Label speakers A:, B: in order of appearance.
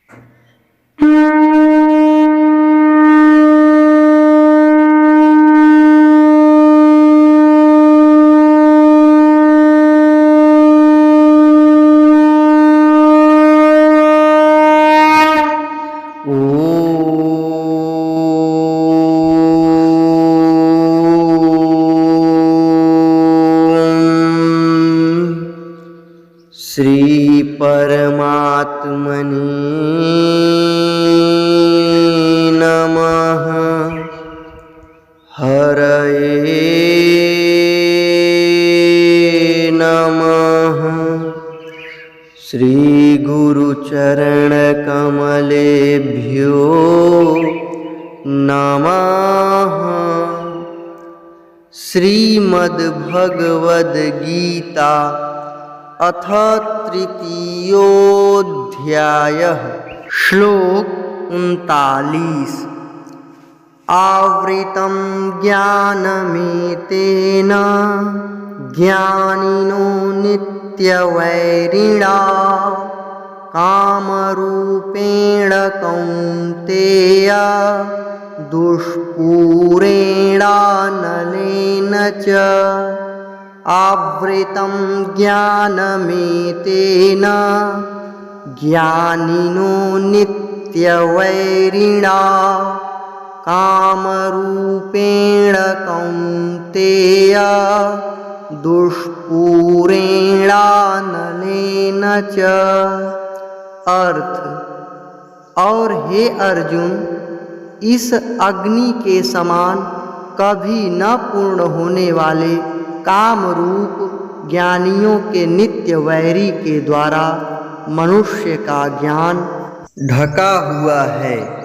A: श्री परमात्मने नमः। हरये नमः। श्री गुरु चरण कमलेभ्यो नमः। श्रीमद्भगवद् गीता अथ तृतीयोऽध्यायः। श्लोक 39। आवृतं ज्ञानमेतेन ज्ञानिनो नित्यवैरिणा कामरूपेण कौन्तेय दुष्पूरेणानलेन च। आवृतं ज्ञानमेतेन ज्ञानिनो नित्यवैरिणा कामरूपेण कौन्तेय दुष्पूरेणानलेन च। अर्थ, और हे अर्जुन, इस अग्नि के समान कभी न पूर्ण होने वाले काम रूप ज्ञानियों के नित्य वैरी के द्वारा मनुष्य का ज्ञान ढका हुआ है।